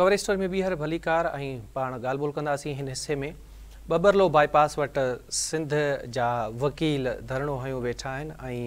Coverage story ۾ ٻيهر ڀليڪار ۽ پاڻ ڳالهه ٻولهه ڪنداسين هن حصي ۾ ٻٻرلو باء پاس وٽ سنڌ جا وڪيل ڌرڻو هنيو ويٺا آهن ۽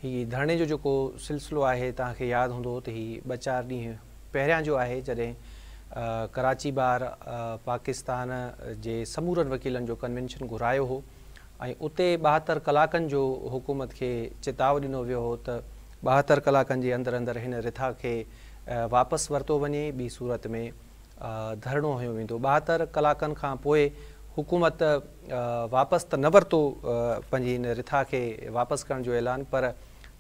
هي ڌرڻي جو جيڪو سلسلو آهي توهان کي ياد هوندو ته هي ٻه چار ڏينهن پهريان جو آهي جڏهن ڪراچي بار پاڪستان جي سمورن وڪيلن جو ڪنوينشن گهرايو هو ۽ اتي 72 ڪلاڪن جو حڪومت کي چتاء ڏنو ويو هو ته 72 ڪلاڪن جي اندر اندر هن رٿا کي واپس ورتو وڃي ٻي صورت ۾ ڌرڻو هنيو ويندو. 72 ڪلاڪن کان پوء حڪومت واپس ته نه ورتو پنهنجي ان رٿا کي واپس ڪرڻ جو اعلان پر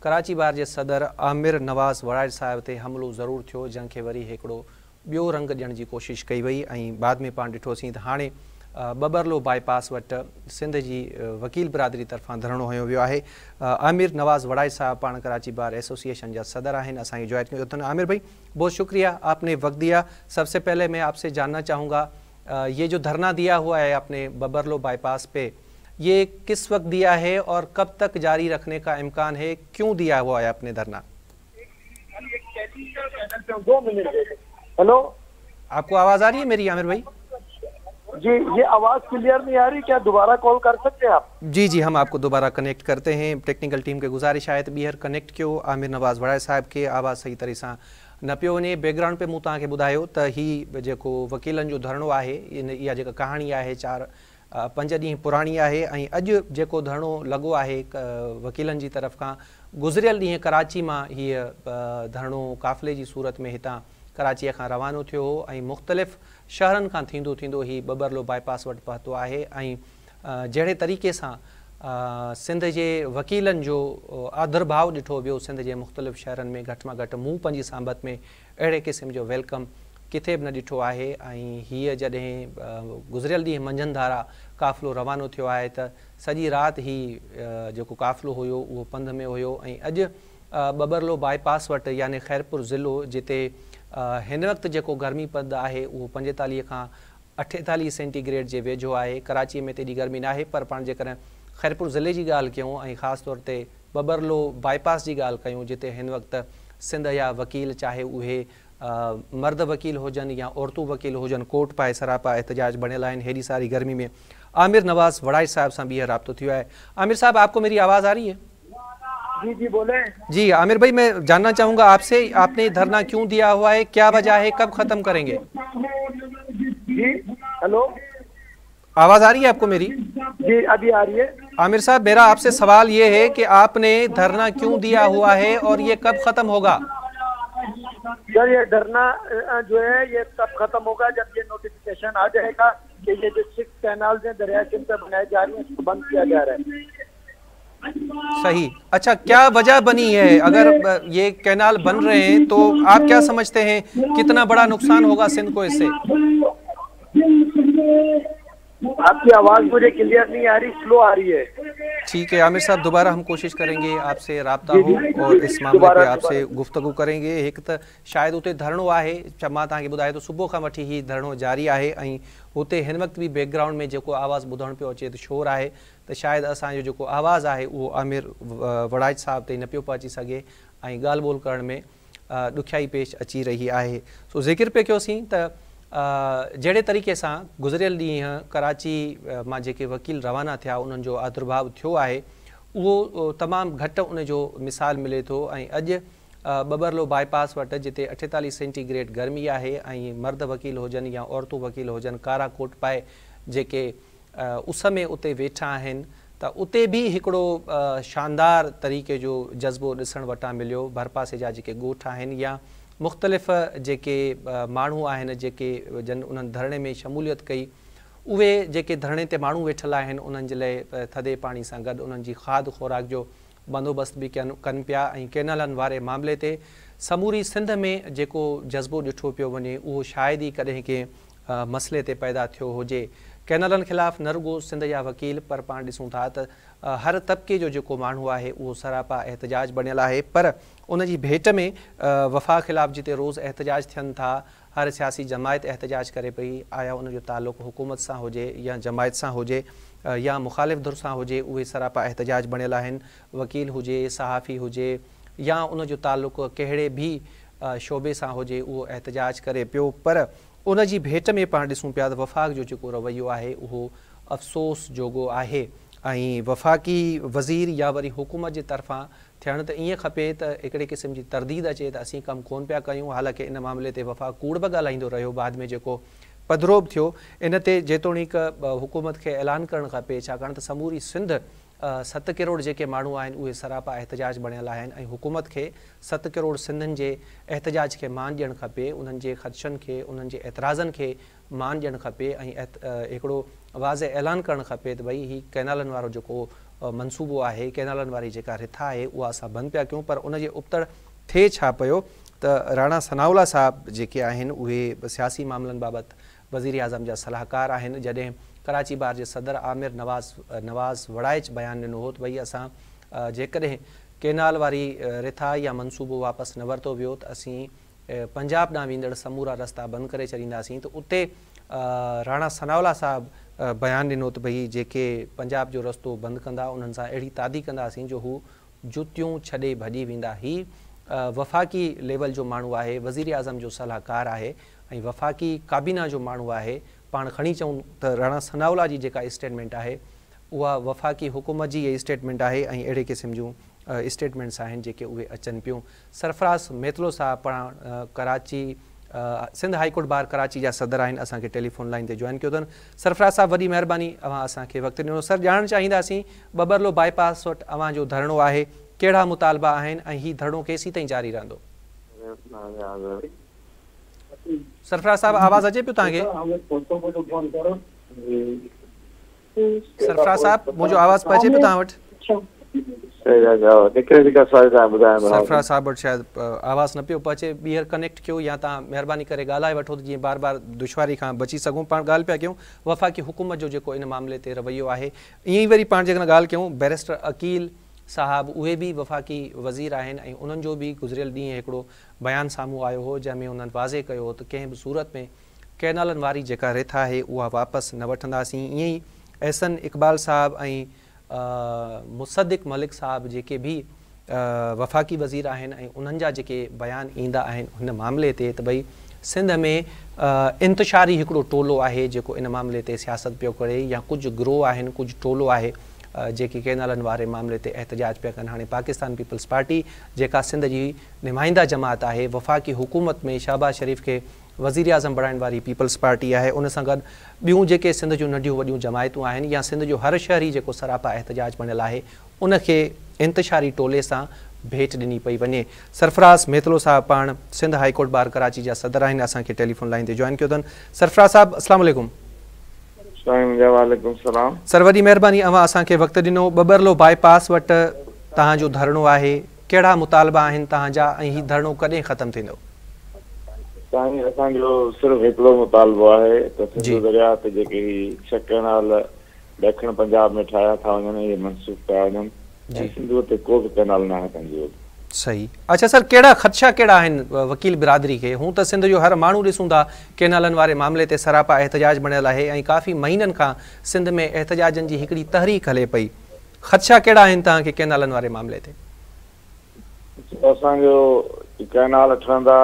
ڪراچي بار جي صدر عامر نواز وڙائچ صاحب تي حملو ضرور ٿيو جنهن کي وري هڪڙو ٻيو رنگ ڏيڻ جي ڪوشش ڪئي وئي ۽ بعد ۾ پاڻ ڏٺوسين ته هاڻي ٻٻرلو باء پاس وٽ سنڌ جي وڪيل برادري طرفان ڌرڻو هنيو ويو آهي. عامر نواز وڙائچ صاحب پاڻ ڪراچي بار ايسوسيئيشن جا صدر آهن اسان کي جوائن ڪيو اٿن. عامر ڀائي بهت شڪريه آپ ني وقت ديا سب سي پهلي مين آپ سي جاننا چاهون گا يه جو ڌرنا ديا هوا هي آپ ني ٻٻرلو باء پاس پي يه ڪس وقت ديا هي اور ڪب تڪ جاري رکني ڪا امڪان هي ڪيون ديا هوا هي آپ ني ڌرنا؟ हेलो आपको आवाज आ रही है मेरी आमिर भाई? जी, ये आवाज क्लियर नहीं आ रही, क्या दोबारा कॉल कर सकते हैं आप? जी जी, हम आपको दोबारा कनेक्ट करते हैं। टेक्निकल टीम के गुज़ारिश आहे त ॿीहर कनेक्ट कयो आमिर नवाज़ वड़ाइच साहिब खे। आवाज़ सही तरह सां न पियो वञे। बैकग्राउंड पे मूं तव्हांखे ॿुधायो त ही जेको वकीलनि जो धरणो आहे, इहा जेका कहाणी आहे 4-5 ॾींहं पुराणी आहे ऐं अॼु जेको धरणो लॻो आहे वकीलनि जी तरफ़ खां, गुज़िरियल ॾींहुं कराची मां हीअ धरणो काफ़िले जी सूरत में हितां कराचीअ खां रवानो थियो हो ऐं मुख़्तलिफ़ शहरनि खां थींदो थींदो ही ٻٻرلو باء پاس वटि पहुतो आहे ऐं जहिड़े तरीक़े सां सिंध जे वकीलनि जो आदरभाव ॾिठो वियो सिंध जे मुख़्तलिफ़ शहरनि में, घटि मां घटि मूं पंहिंजी सांबत में अहिड़े क़िस्म जो welcome किथे बि न ॾिठो आहे। ऐं हीअ जॾहिं गुज़िरियल ॾींहुं मंझंदि धारा काफ़िलो रवानो थियो आहे त सॼी राति ही जेको काफ़िलो हुयो उहो पंध में हुयो ऐं अॼु ٻٻرلو باء پاس वटि यानी ख़ैरपुर ज़िलो जिते हिन वक़्तु जेको गर्मी पद आहे उहो 45 खां 48 सेंटीग्रेड जे वेझो आहे। कराचीअ में त एॾी गर्मी न आहे, पर पाण जेकॾहिं ख़ैरपुर ज़िले जी ॻाल्हि कयूं ऐं ख़ासि तौर ते ٻٻرلو باء پاس जी ॻाल्हि कयूं जिते हिन वक़्तु सिंध जा वकील चाहे उहे मर्द वकील हुजनि या औरतूं वकील हुजनि, कोट पाए सरापा एहतजाज बणियल आहिनि। हेॾी सारी गर्मी में आमिर नवाज़ वड़ाइच साहिब सां ॿीहर राब्तो थियो आहे। आमिर साहब, आपको मेरी आवाज़ आ रही है? जी जी, बोले। जी आमिर भाई, मैं जानना चाहूँगा आपसे, आपने धरना क्यों दिया हुआ है, क्या वजह है, कब ख़त्म करेंगे? जी हेलो, आवाज़ आ रही है आपको मेरी? जी अभी आ रही है। आमिर साहब, मेरा आपसे सवाल ये है कि आपने धरना क्यों दिया हुआ है और ये कब ख़त्म होगा? सर, ये धरना जो है ये तब खत्म होगा जब ये नोटिफिकेशन आ जाएगा कि ये जो 6 कैनाल्स हैं दरिया सिंध पे बनाए जा रही हैं, इसको बंद किया जा रहा है। सही। अच्छा, क्या वजह बनी है? अगर ये कैनाल बन रहे हैं तो आप क्या समझते हैं कितना बड़ा नुकसान होगा सिंध को इससे? आपकी आवाज मुझे क्लियर नहीं आ रही, स्लो आ रही है। ठीक है आमिर साहब, दोबारा हम कोशिश करेंगे आपसे राब्ता हो और इस मामले पे आपसे गुफ्तगू करेंगे। हिकु त शायदि उते धरणो आहे, मां तव्हांखे ॿुधायो त सुबुह खां वठी ही धरणो जारी आहे ऐं हुते हिन वक़्तु बि बैकग्राउंड में जेको आवाज़ ॿुधण पियो अचे त शोर आहे, त शायदि असांजो जेको आवाज़ आहे उहो आमिर वड़ाइच साहिब ताईं न पियो पहुची सघे ऐं ॻाल्हि ॿोल करण में ॾुखियाई पेश अची रही आहे। सो ज़िक्र पे कयोसीं त जहिड़े तरीक़े सां गुज़िरियल ॾींहुं कराची मां जेके वकील रवाना थिया उन्हनि जो आदरभाव थियो आहे उहो तमामु घटि उन जो मिसाल मिले थो। ऐं अॼु ٻٻرلو باء پاس वटि जिते 48 सेंटीग्रेड गर्मी आहे ऐं मर्द वकील हुजनि या औरतूं वकील हुजनि, कारा कोट पाए जेके उस में उते वेठा आहिनि त उते बि हिकिड़ो शानदार तरीक़े जो जज़्बो ॾिसण वटां मिलियो। भरपासे जा जेके ॻोठ आहिनि या मुख़्तलिफ़ जेके माण्हू आहिनि जेके जन उन्हनि धरणे में शमूलियत कई, उहे जेके धरणे ते माण्हू वेठल आहिनि उन्हनि जे लाइ थधे पाणी सां गॾु उन्हनि जी खाद ख़ुराक जो बंदोबस्तु बि कनि पिया। ऐं कैनालनि वारे मामले ते समूरी सिंध में जेको जज़्बो ॾिठो पियो वञे उहो शायदि ई कॾहिं कंहिं मसइले ते पैदा थियो हुजे। कैनालनि ख़िलाफ़ न रुगो सिंध जा वकील पर पाण ॾिसूं था त हर तबिके जो जेको माण्हू आहे उहो सरापा एहतजाज बणियल आहे, पर उन जी भेंट में वफ़ा ख़िलाफ़ जिते रोज़ एहतजाज थियनि था, हर सियासी जमायत एहतजाज करे पई, आया उन जो तालुक़ हुकूमत सां हुजे या जमायत सां हुजे या मुखालिफ़ धुर सां हुजे, उहे सरापा एहतजाज बणियल आहिनि। वकील हुजे, सहाफ़ी हुजे या उन जो तालुक़ कहिड़े बि شعبي سان هجي اهو احتجاج ڪري پيو پر ان جي ڀيٽ ۾ پاڻ ڏسون پيا ته وفاق جو جيڪو رويو آهي اهو افسوس جوڳو آهي ۽ وفاقي وزير يا وري حڪومت جي طرفان ٿيڻ ته ائين کپي ته هڪڙي قسم جي ترديد اچي ته اسين ڪم ڪون پيا ڪيون حالانڪه ان معاملي تي وفاق ڪوڙ به ڳالهائيندو رهيو بعد ۾ جيڪو پڌرو به ٿيو ان تي جيتوڻيڪ حڪومت کي اعلان ڪرڻ کپي ڇاڪاڻ ته سموري سنڌ 7 ڪروڙ جيڪي ماڻهو آهن اهي سراپا احتجاج بڻيل آهن ۽ حڪومت کي 7 ڪروڙ سنڌين جي احتجاج کي مان ڏيڻ کپي، انهن جي خدشن کي، انهن جي اعتراضن کي مان ڏيڻ کپي ۽ هڪڙو واضح اعلان ڪرڻ کپي ته ڀئي هي ڪئنالن وارو جيڪو منصوبو آهي، ڪئنالن واري جيڪا رٿا آهي اها اسان بند پيا ڪيون پر ان جي ابتڙ ٿئي ڇا پيو ته راڻا ثناء الله صاحب جيڪي آهن اهي سياسي معاملن بابت وزيراعظم جا صلاحڪار آهن، جڏهن ڪراچي بار جي صدر عامر نواز نواز وڙائچ بيان ڏنو هو ته ڀئي اسان جيڪڏهن ڪينال واري رٿا يا منصوبو واپس نه ورتو ويو ته اسين پنجاب ڏانهن ويندڙ سمورا رستا بند ڪري ڇڏينداسين ته اتي راڻا ثناء الله صاحب بيان ڏنو ته ڀئي جيڪي پنجاب جو رستو بند ڪندا انهن سان اهڙي تعدي ڪنداسين جو هو جتيون ڇڏي ڀڄي ويندا. هي وفاقي ليول جو ماڻهو آهي، وزيراعظم جو صلاحڪار آهي ۽ وفاقي ڪابينا جو ماڻهو آهي، پاڻ کڻي چئون ته راڻا ثناء الله جي جيڪا اسٽيٽمينٽ آهي اها وفاقي حڪومت جي ئي اسٽيٽمينٽ آهي ۽ اهڙي قسم جون اسٽيٽمينٽس آهن جيڪي اهي اچن پيون. سرفراز ميتلو صاحب پاڻ Karachi Sindh high court bar Karachi جا صدر آهن اسان کي ٽيليفون لائين تي جوائن ڪيو اٿن. سرفراز صاحب وڏي مهرباني اوهان اسان کي وقت ڏنو. سر ڄاڻڻ چاهينداسين ٻٻرلو بائي پاس وٽ اوهان جو ڌرڻو آهي ڪهڙا مطالبا آهن ۽ هي ڌرڻو ڪيسيتائين جاري رهندو؟ سرفراز صاحب آواز اچي پيو توهان کي؟ سرفراز صاحب منهنجو آواز پهچي پيو توهان وٽ؟ سرفراز صاحب وٽ شايد آواز نه پيو پهچي ٻيهر ڪنيڪٽ ڪيو يا توهان مهرباني ڪري ڳالهائي وٺو ته جيئن بار بار دشواري کان بچي سگهون پاڻ ڳالهه پيا ڪيون وفاقي حڪومت جو جيڪو ان معاملي تي رويو آهي ائين ئي وري پاڻ جيڪڏهن ڳالهه ڪيون بئريسٽر عقيل صاحب اهي به وفاقي وزير آهن ۽ انهن جو به گذريل ڏينهن هڪڙو بيان سامهون آيو هو جنهن ۾ انهن واضح ڪيو هو ته ڪنهن به صورت ۾ ڪئنالن واري جيڪا رٿ آهي اها واپس نه وٺنداسين ائين ئي احسن اقبال صاحب ۽ مصدق ملڪ صاحب جيڪي به وفاقي وزير آهن ۽ انهن جا جيڪي بيان ايندا آهن هن معاملي تي ته ڀئي سنڌ ۾ انتشاري هڪڙو ٽولو آهي جيڪو ان معاملي تي سياست پيو ڪري يا ڪجهه گروهه آهن ڪجهه ٽولو آهي جيڪي ڪئنالن واري معاملي تي احتجاج پيا ڪن هاڻي پاڪستان پيپلز پارٽي جيڪا سنڌ جي نمائنده جماعت آهي وفاقي حڪومت ۾ شهباز شريف کي وزيراعظم بڻائڻ واري پيپلز پارٽي آهي ان سان گڏ ٻيون جيڪي سنڌ جون ننڍيون وڏيون جماعتون آهن يا سنڌ جو هر شهري جيڪو سراپا احتجاج بڻيل آهي ان کي انتشاري ٽولي سان ڀيٽ ڏني پئي وڃي. سرفراز ميتلو صاحب پاڻ Sindh high court bar Karachi جا صدر آهن اسان کي ٽيليفون لائين تي جوائن ڪيو اٿن. سرفراز صاحب اسلام عليڪم. سائين منهنجا وعليڪم السلام. سر وڏي مهرباني اوهان اسان کي وقت ڏنو. ٻٻرلو بائي پاس وٽ توهان جو ڌرڻو آهي ڪهڙا مطالبا آهن توهان جا ۽ هي ڌرڻو ڪڏهن ختم ٿيندو؟ سائين اسان جو صرف هڪڙو مطالبو آهي ته سنڌو درياء تي جيڪي هي 6 ڪئنال ڏکڻ پنجاب ۾ ٺاهيا ٿا وڃن اهي منسوخ ڪيا وڃن ۽ سنڌوء تي ڪو به ڪئنال ناهي منظور. صحيح اڇا سر ڪهڙا خدشا ڪهڙا آهن وڪيل برادري کي هون ته سنڌ جو هر ماڻهو ڏسون ٿا ڪئنالن واري معاملي تي سراپا احتجاج بڻيل آهي ۽ ڪافي مهينن کان سنڌ ۾ احتجاجن جي هڪڙي تحريڪ هلي پئي خدشا ڪهڙا آهن توهان کي ڪئنالن واري معاملي تي؟ اسان جو ڪئنال ٺهندا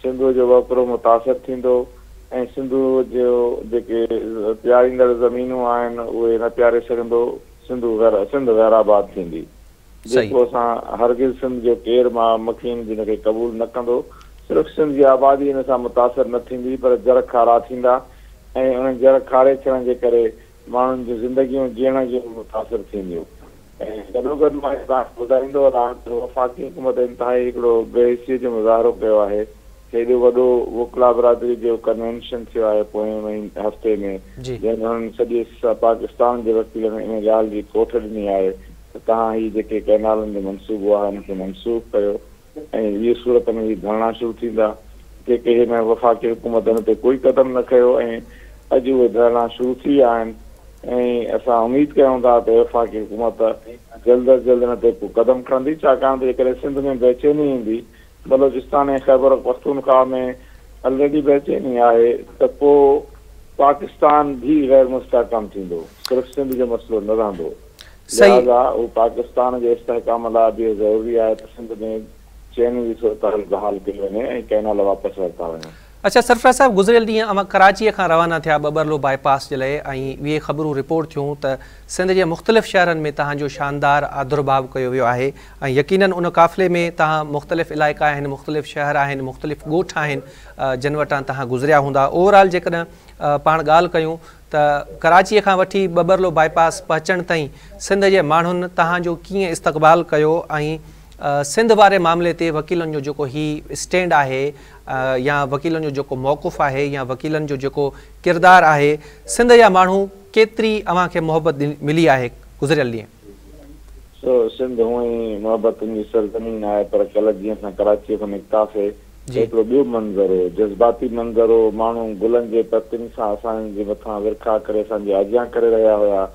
سنڌوء جو وهڪرو متاثر ٿيندو ۽ سنڌوء جو جيڪي پياريندڙ زمينون آهن اهي نه پياري سگهندو سنڌو غير سنڌ غير آباد ٿيندي جيڪو اسان هرگز سنڌ جو ڪير مڪين جن کي قبول نه ڪندو صرف سنڌ جي آبادي ان سان متاثر نه ٿيندي پر جر کارا ٿيندا ۽ انهن جر کاري ٿيڻ جي ڪري ماڻهن جون زندگيون جيئڻ جون به متاثر ٿينديون ۽ گڏوگڏ مان توهان کي ٻڌائيندو هلان ته وفاقي حڪومت انتهائي هڪڙو بي حسيء جو مظاهرو ڪيو آهي هيڏو وڏو وڪلا برادري جو ڪنوينشن ٿيو آهي پوئين مهيني هفتي ۾ جنهن ۾ هنن سڄي پاڪستان جي وڪيلن ان ڳالهه جي ڪوٺ ڏني آهي ته توهان هي جيڪي ڪئنالن جو منصوبو آهي ان کي منسوخ ڪيو ۽ ٻي صورت ۾ هي ڌرڻا شروع ٿيندا، جيڪي هن وفاقي حڪومت ان تي ڪوئي قدم نه کنيو ۽ اڄ اهي ڌرڻا شروع ٿي ويا آهن ۽ اسان اميد ڪيون ٿا ته وفاقي حڪومت جلد از جلد ان تي ڪو قدم کڻندي ڇاڪاڻ ته جيڪڏهن سنڌ ۾ بيچيني ايندي، بلوچستان ۽ خيبر پختونخواهه ۾ الريڊي بيچيني آهي ته پوء پاڪستان به غير مستحڪم ٿيندو، صرف سنڌ جو مسئلو نه رهندو. لهٰذا اهو پاڪستان جي استحڪام لاء به ضروري آهي ته سنڌ ۾ چين جي صورتحال بحال ڪئي وڃي ۽ ڪئنال واپس ورتا وڃن. اڇا سرفراز صاحب گذريل ڏينهن اوهان ڪراچيء کان روانا ٿيا ٻٻرلو باء پاس جي لئي ۽ اهي خبرون رپورٽ ٿيون ته سنڌ جي مختلف شهرن ۾ توهان جو شاندار آڌرڀاء ڪيو ويو آهي ۽ يقينن ان قافلي ۾ توهان مختلف علائقا آهن مختلف شهر آهن مختلف ڳوٺ آهن جن وٽان توهان گذريا هوندا اوور آل جيڪڏهن پاڻ ڳالهه ڪيون ته ڪراچيء کان وٺي ٻٻرلو باء پاس پهچڻ تائين سنڌ جي ماڻهن توهان جو ڪيئن استقبال ڪيو ۽ سنڌ واري معاملي تي وڪيلن جو جيڪو هي اسٽينڊ آهي يا وڪيلن جو جيڪو موقف آهي يا وڪيلن جو جيڪو ڪردار آهي سنڌ جا ماڻهو ڪيتري اوهان کي محبت ملي آهي گذريل ڏينهن. سو سنڌ هونئن ئي محبتن جي سرزمين آهي پر ڪلهه جيئن اسان ڪراچيء کان نڪتاسي ته هڪڙو ٻيو منظر هو، جذباتي منظر هو، ماڻهو گلن جي پتين سان اسان جي مٿان ورکا ڪري اسان جي آجيان ڪري رهيا هيا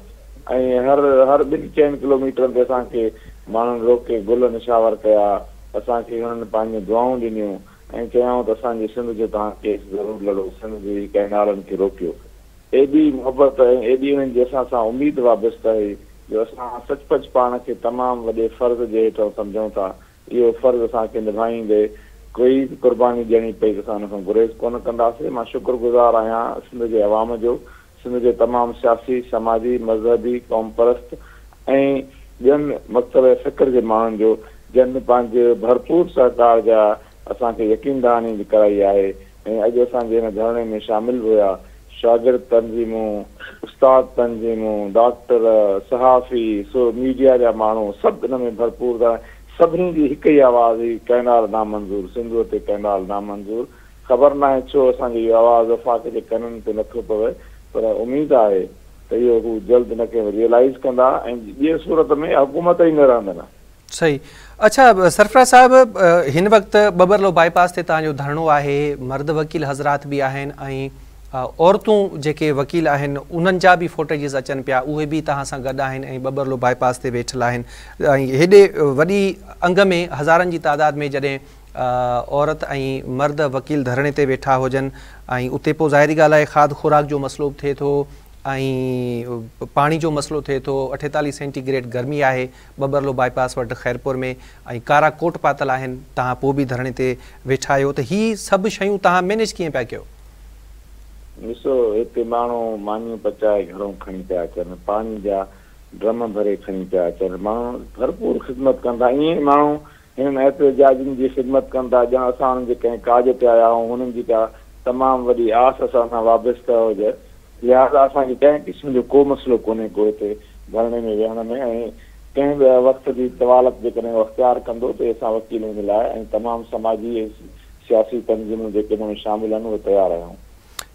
۽ هر هر ٻن چئن ڪلوميٽرن تي اسان کي ماڻهن روڪي گل نشاور ڪيا، اسان کي هنن پنهنجون دعائون ڏنيون ۽ چيائون ته اسان جي سنڌ جو توهان ڪيس ضرور لڙو، سنڌ جي ڪئنالن کي روڪيو. ايڏي محبت ۽ ايڏي انهن جي اسان سان اميد وابسته هئي جو اسان سچ پچ پاڻ کي تمام وڏي فرض جي هيٺئون سمجهون ٿا. اهو فرض اسان کي نڀائيندي ڪوئي به قرباني ڏيڻي پئي ته اسان ان کان گريز ڪونه ڪنداسين. مان شڪر گذار آهيان سنڌ جي عوام جو، سنڌ جي تمام سياسي، سماجي، مذهبي، قومپرست ۽ ٻين مڪتبه فڪر جي ماڻهن جو جن پنهنجي ڀرپور سهڪار جا اسان کي يقين دهاني به ڪرائي آهي ۽ اڄ اسان جي هن ڌرڻي ۾ شامل به هيا شاگرد تنظيمون، استاد تنظيمون، ڊاڪٽر، صحافي، سو ميڊيا جا ماڻهو سڀ ان ۾ ڀرپور ڌرڻي سڀني جي هڪ ئي آواز هئي ڪئنال نامنظور، سنڌوء تي ڪئنال نامنظور. خبر ناهي ڇو اسان جو اهو آواز وفاق جي ڪنن تي نٿو پوي پر اميد آهي ته اهو هو جلد ان کي ريئلائيز ڪندا ۽ ٻيء صورت ۾ حڪومت ئي نه رهندن. صحيح اڇا سرفراز صاحب هن وقت ٻٻرلو بائي پاس تي توهان جو ڌرڻو آهي مرد وڪيل حضرات به آهن ۽ عورتون جيڪي وڪيل آهن انهن جا به فوٽيجز اچن پيا اهي به توهان سان گڏ آهن ۽ ٻٻرلو بائي پاس تي ويٺل آهن ۽ هيڏي وڏي انگ ۾ هزارن جي تعداد ۾ جڏهن عورت ۽ مرد وڪيل ڌرڻي تي ويٺا هجن ۽ اتي پوء ظاهري ڳالهه آهي کاڌ خوراڪ جو مسئلو به ٿئي ٿو ۽ پاڻي جو مسئلو ٿئي ٿو 48 سينٽي گريڊ گرمي آهي ٻٻرلو بائي پاس وٽ خيرپور ۾ ۽ ڪارا ڪوٽ پاتل آهن توهان پوء به ڌرڻي تي ويٺا آهيو ته هي سڀ شيون توهان مينيج ڪيئن پيا ڪيو؟ ڏسو هتي ماڻهو مانيون پچائي گهرون کڻي پيا اچن، پاڻي جا ڊرم ڀري کڻي پيا اچن، ماڻهو ڀرپور خدمت ڪن ٿا، ائين ئي ماڻهو هنن احتجاجين جي خدمت ڪن ٿا ڄڻ اسان انهن جي ڪنهن ڪاڄ تي آيا آهيون، هنن جي ڪا تمام وڏي آس اسان سان وابسته هجي، لهٰذا اسان کي ڪنهن قسم جو ڪو مسئلو ڪونهي ڪو هتي ڌرڻي ۾ ويهڻ ۾ ۽ ڪنهن به وقت جي طوالت جيڪڏهن هو اختيار ڪندو ته اسان وڪيل ان لاء ۽ تمام سماجي ۽ سياسي تنظيمون جيڪي ان ۾ شامل آهن اهي تيار آهيون.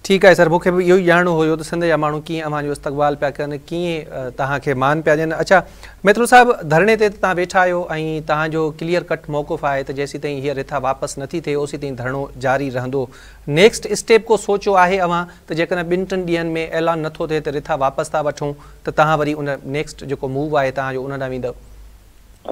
ٺيڪ آهي سر مون کي به اهو ئي ڄاڻڻو هيو ته سنڌ جا ماڻهو ڪيئن اوهان جو استقبال پيا ڪن ڪيئن توهان کي مان پيا ڏين اڇا ميتلو صاحب ڌرڻي تي ته توهان ويٺا آهيو ۽ توهان جو ڪليئر ڪٽ موقف آهي ته جيسيتائين هيء رٿا واپس نٿي ٿئي اوسيتائين ڌرڻو جاري رهندو نيڪسٽ اسٽيپ ڪو سوچيو آهي اوهان ته جيڪڏهن ٻن ٽن ڏينهن ۾ اعلان نٿو ٿئي ته رٿا واپس ٿا وٺون ته توهان وري ان نيڪسٽ جيڪو موو آهي توهان جو ان ڏانهن ويندؤ؟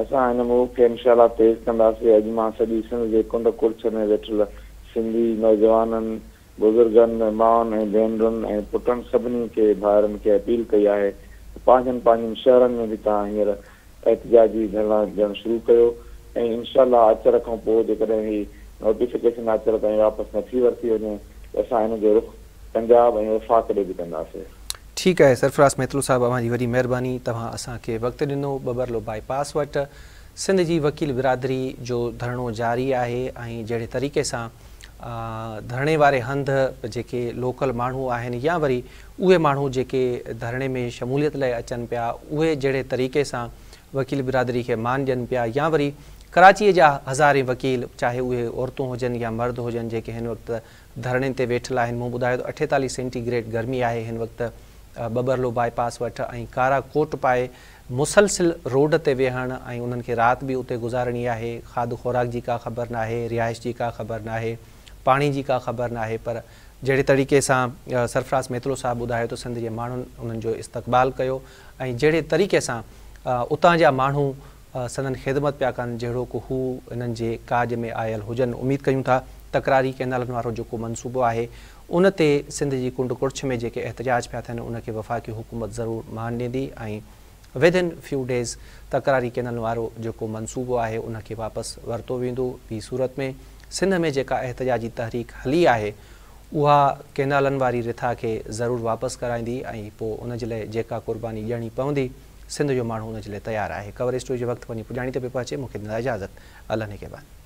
اسان هن موو کي انشاء الله تيز ڪنداسين. اڄ مان سڄي سنڌ جي ڪنڊ ڪڙڇ ۾ ويٺل سنڌي نوجوانن، بزرگن، مائن ۽ ڀينرن ۽ پٽن سڀني کي ڀائرن کي اپيل ڪئي آهي ته پنهنجن پنهنجن شهرن ۾ به توهان هينئر احتجاجي ڌرڻا ڏيڻ شروع ڪيو ۽ انشاء الله آچر کان پوء جيڪڏهن هي نوٽيفڪيشن آچر تائين واپس نه ٿي ورتي وڃي ته اسان ان جو رخ پنجاب ۽ وفاق ڏي به ڪنداسي. ٺيڪ آهي سرفراز ميتلو صاحب اوهان جي وڏي مهرباني توهان اسان کي وقت ڏنو ٻٻرلو بائي پاس وٽ سنڌ جي وڪيل برادري جو ڌرڻو جاري آهي ۽ جهڙي طريقي سان ڌرڻي واري هنڌ جيڪي لوڪل ماڻهو آهن يا وري اهي ماڻهو جيڪي ڌرڻي ۾ شموليت لاء اچن پيا اهي جهڙي طريقي سان وڪيل برادري کي مان ڏين پيا يا وري ڪراچيء جا هزارين وڪيل چاهي اهي عورتون هجن يا مرد هجن جيڪي هن وقت ڌرڻين تي ويٺل آهن مون ٻڌايو ته 48 سينٽي گريڊ گرمي آهي هن وقت ٻٻرلو بائي پاس وٽ ۽ ڪارا ڪوٽ پائي مسلسل روڊ تي ويهڻ ۽ انهن کي رات به اتي گذارڻي آهي کاڌ خوراڪ جي ڪا خبر ناهي رهائش جي ڪا خبر ناهي پاڻي جي ڪا خبر ناهي پر جهڙي طريقي سان سرفراز ميتلو صاحب ٻڌايو ته سنڌ جي ماڻهن انهن جو استقبال ڪيو ۽ جهڙي طريقي سان اتان جا ماڻهو سندن خدمت پيا ڪن جهڙوڪ هو انهن جي ڪاڄ ۾ آيل هجن اميد ڪيون ٿا تڪراري ڪئنالن وارو جيڪو منصوبو آهي ان تي سنڌ جي ڪنڊ ڪڙڇ ۾ جيڪي احتجاج پيا ٿين ان کي وفاقي حڪومت ضرور مان ڏيندي ۽ ود ان فيو ڊيز تڪراري ڪينالن وارو جيڪو منصوبو آهي ان کي واپس ورتو ويندو. ٻي صورت ۾ سنڌ ۾ جيڪا احتجاجي تحريڪ هلي آهي اها ڪينالن واري رٿا کي ضرور واپس ڪرائيندي ۽ پوء ان جي لاء جيڪا قرباني ڏيڻي پوندي سنڌ جو ماڻهو ان جي لاء تيار آهي. ڪور اسٽوري جو وقت وڃي پڄاڻي تي پيو پهچي. مون کي ڏيندا اجازت. الله نگهبان.